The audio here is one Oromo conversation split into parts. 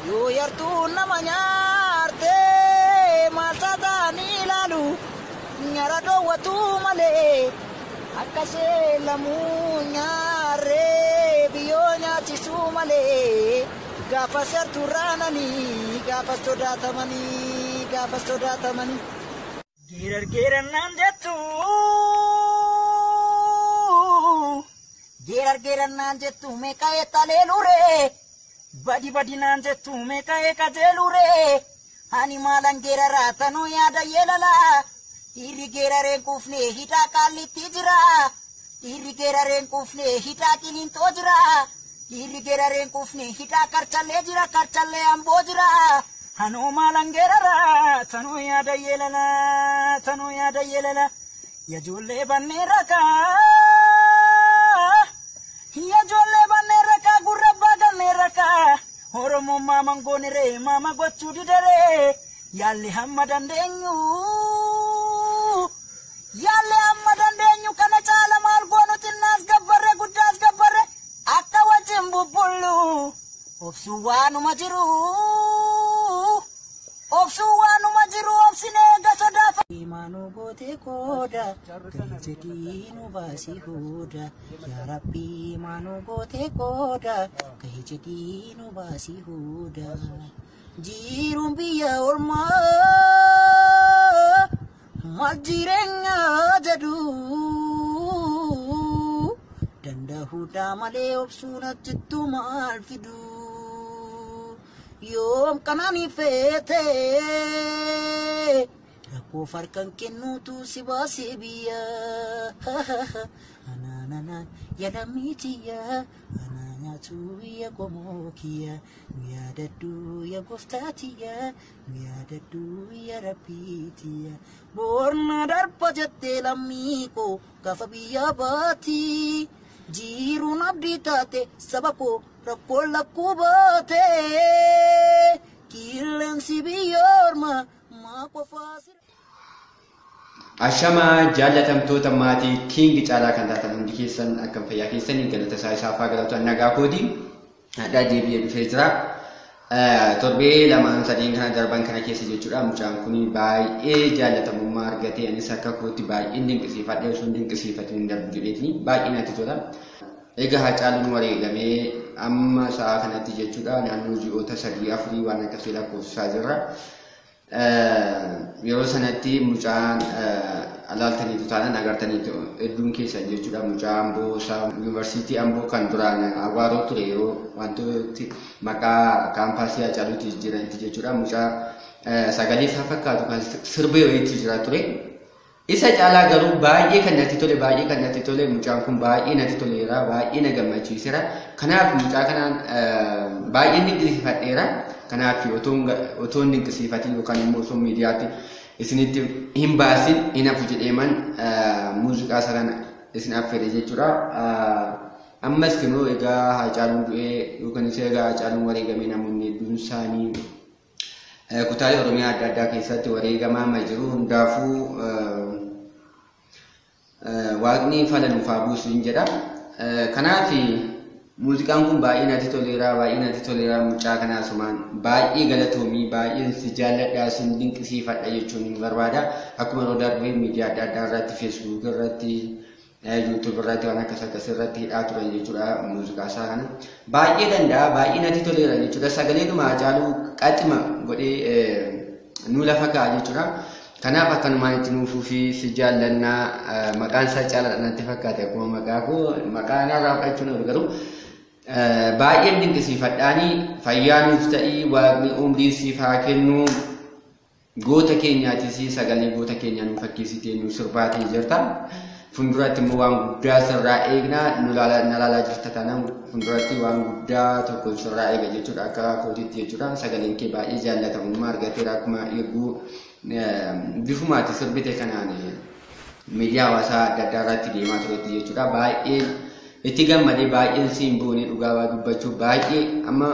Yoo yartuu nama nyaartee maal saataanii ilaalu nyara dhoowwatu malee akka seelamuu nyaarree biyyoo nyaachisuu malee gaafa sartuu raananii gaafa sodaatamanii gaafa sodaatamanii. Geerar geerannaan jettu geerar geerannaan jettu meeqa eettaleeluree badi badinaan jettu meeqa eekajeeluree ani maalan geeraraa tanuu yaada yeelalaa dhiirri geerareen kuufne hidhaa qaallitti jira dhiirri geerareen kuufne hidhaa qiliinxoo jira dhiirri geerareen kuufne hidhaa karchallee jira karchallee amboo jira. Hanuu maalan geeraraa tanuu yaada yeelalaa tanuu yaada yeelalaa yajoollee bannee rakaa yajoollee bannee rakaa gurra abbaa gannee rakaa Oromoon maaman gooniree maama gochuu didaree yaalli hamma dandeenyu yaalli hamma dandeenyu kana caala maal goonu xinnaas gabbarre guddaas gabbarre akka wajjin bubbullu obsuu waanuma jiru. Obsuu waanuma jiru obsinee gasodaafa. Imaanuu gootee qooda gahee nu baasii hooda yaa Rabbi imaanuu gootee qooda gahee nu baasii hooda. Jiruun biyya ormaa maal jireenya jedhu dandahuudhaa malee obsuun achittu maal fidu. Yoom kanaan feete rakkoo farkan kennuutu si baasee biyya. Anaanana yaadammii tiyya anaa nyaatu ya qomoo kiyya nu yaadadhu ya gooftaa tiyya nu yaadadhu ya rabbii tiyya. Boorna darba jettee lammii koo gaafa biyya baati. Jiruun abdii taate saba koo rakkoo lakkuu baate qilleensi biyya ormaa maa qofaa sirra. Ashamaa jaallatamtoota maatii King Caalaa kan taatan hundi keessan akkam fayyaa keessanii galata isaa isaaf haa galatu nagaa kooti. Hadhaa deebi'ee dhufee jira. Torbee lamaan sadeen kana darban kana keessa jechuudha. Mucaan kun baay'ee jaallatamummaa argatee anis akka kootti baay'een dinqisiifadhe osoo hin dinqisiifatin hin darbu jedheetini baay'ee natti tola. Egaa Haacaaluun wareegamee amma sa'a kanatti jechuudha naannoo ji'oota 3 4 waan akkasii lakkoofsisaa jirra. Yeroo sanatti mucaan alaaltaniitu taanaan agartaniitu hedduun keessan jechuudha. Mucaa Amboo isaa yuunivarsiitii Amboo kan duraan Awaaroo ture yeroo wantooti maqaa kaampaasii Haacaaluutti jijjiiranitti jechuudha. Mucaa sagalee isaa fakkaatu kan sirbee wayiitti jira ture. Isa caalaa garuu baay'ee kan natti tole baay'ee kan natti tole mucaan kun baay'ee natti toleera baay'ee na gammachiiseera. Kanaaf mucaa kanaan baay'ee dinqisiifadheera. Kanaaf otoo hin dinqisiifatin yookaan immoo osoo miidiyaatti isinitti hin baasin hin hafu jedheeman muuziqaa isa kana isin affeere jechuudha. Ammas immoo egaa Haacaaluun du'ee yookaan isa egaa Haacaaluun wareegamee namoonni hedduun isaanii kutaalee Oromiyaa adda addaa keessatti wareegamaa amma jiru. Hundaafuu waaqni fala nuuf haa buusu hin jedha. Kanaaf muuziqaan kun baay'ee natti toleera baay'ee natti toleera mucaa kanaa asumaan baay'ee galatoomii baay'een si jaalladha sin dinqisiifadha jechuun hin barbaada. Akkuma yeroo darbee miidiyaa adda addaa irratti feesbuuk irratti yuutuub irratti waan akkas akkas irratti hidhaa turan jechuudha muuziqaa isaa kana. Baay'ee danda'a baay'ee natti toleera jechuudha. Sagaleedhuma Haacaaluu qaxima godhee nu lafa kaa'a jechuudha. Kanaaf akkanumaan itti nuufuu fi si jaallannaa maqaan isaa Caalaadha natti fakkaate akkuma maqaa koo maqaa narraa fudhachuun oolu garuu baay'een dinqisiifadhaanii fayyaa nuuf ta'ii waaqni umrii siif haa kennu goota keenyaatis sagalee goota keenyaa nu fakkeessitee nu sirbaatee jirta. Fuulduratti immoo waan guddaa sirraa eegna nu laalaa jirta taanaan fuulduratti waan guddaa tokko sirraa eega jechuudha akka kootiitti jechuudha. Sagaleen kee baay'ee jaallatamummaa argateera akkuma eeguu bifumaatti sirbite kanaan miidiyaa hawaasaa adda addaa irratti deemaa turetti jechuudha. Baay'ee itti gammadee baay'een siin boonee dhugaa waa dubbachuu baay'ee amma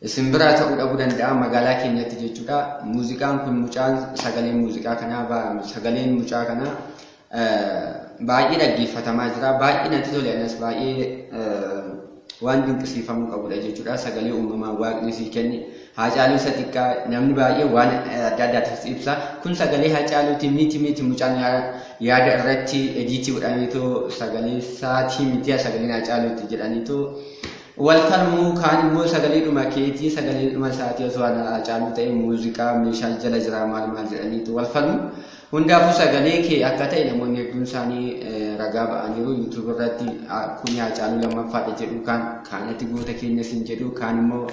isin biraa ta'uu dhabuu danda'a magaalaa keenyatti jechuudha. Muuziqaan kun mucaan sagaleen muuziqaa kanaa sagaleen mucaa kanaa baay'ee dhaggeeffatamaa jira. Baay'ee natti tole anas baay'ee Waan dinqisiifamuu qabudha jechuudha. Sagalee uumamaa waaqni sii kenne Haacaaluu isa xiqqaa namni baay'ee waan adda addaatiin ibsa. Kun sagalee Haacaaluuti miti miti mucaan yaada irratti ediitii godhaniitoo sagalee isaatii miti sagaleen Haacaaluuti jedhaniitoo wal falmuu kaan immoo sagalee dhuma keetii sagalee dhuma isaatii osoo Haacaaluu ta'e muuziqaa meeshaa jala jira maal maal jedhaniitu wal falmu. Hundaafuu sagalee kee akka ta'e namoonni hedduun isaanii ragaa ba'aniiru YouTube irratti kun Haacaaluu lammaffaadha jedhu kaan kaanatti goota keenya siin jedhu kaan immoo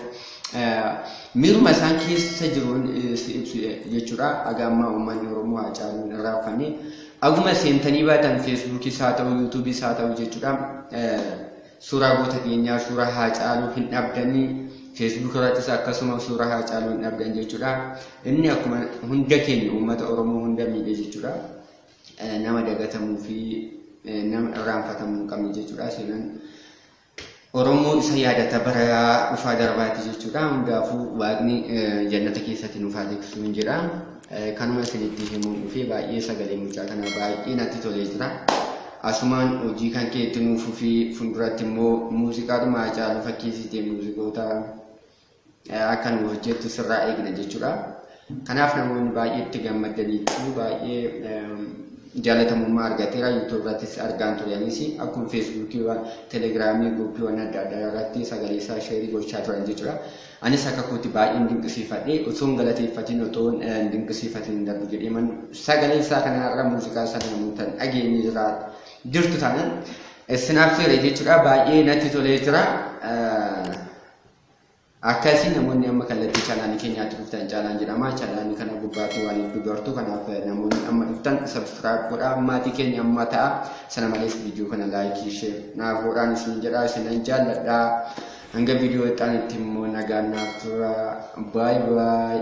miiruma isaan keessa jiruun si ibsu jechuudha. Haga ammaa uummanni Oromoo Haacaaluun irraanfannee aguma seentanii baatan Feesbuukis haa ta'u Yuutuubis haa ta'u jechuudha. Suuraa goota keenyaa suuraa Haacaaluu hin dhabdanii Facebook irrattis akkasuma suuraa Haacaaluu hin dhabdan jechuudha. Inni akkuma hunda keenya uummata Oromoo hunda miidhe jechuudha. Nama dagatamuu fi nama irraanfatamuu hin qabne jechuudha. Seenaan Oromoo isa yaadata bara dhufaa darbaati jechuudha. Hundaafuu waaqni jannata keessatti nuuf haa tiksu hin jedha. Kanuma isinitti himuun dhufee baay'ee sagalee mucaa kanaa baay'ee natti tolee jira. Asumaan hojii kan kee itti nuuf fi fuulduratti immoo muuziqaadhuma Haacaaluu fakkeessitee muuziqoota akka nu hojjettu sirraa eegna jechuudha. Kanaaf namoonni baay'ee itti gammadaniitu baay'ee jaalatamummaa argateera. YouTube irrattis argaan ture anis akkuma Feesbuukii, Telegiraamii, guruupiiwwan adda addaa irratti sagalee isaa sheerii gochaa turan jechuudha. Anis akka kootti baay'een dinqisiifadhe osoo hin galateeffatin otoo hin dinqisiifatin hin darbu jedhee man sagalee isaa kanarra muuziqaa sana namoota hin dhageenye jira jirtu taanaan isin affeere jechuudha. Baay'ee natti tolee jira. Akkasii namoonni amma kallattii chaanaalii keenyaatti dhuftan Caalaan jedhama. Chaanaalii kana gubbaatti waan hedduu bartu. Kanaaf namoonni amma dhuftan subscribe godhaa maatii keenya amma ta'a. Sana malees viidiyoo kana laayikii share naaf godhaan isin jedha. Isinan jaalladha. Hanga viidiyoo itti immoo nagaan naaf tura. Baay baay.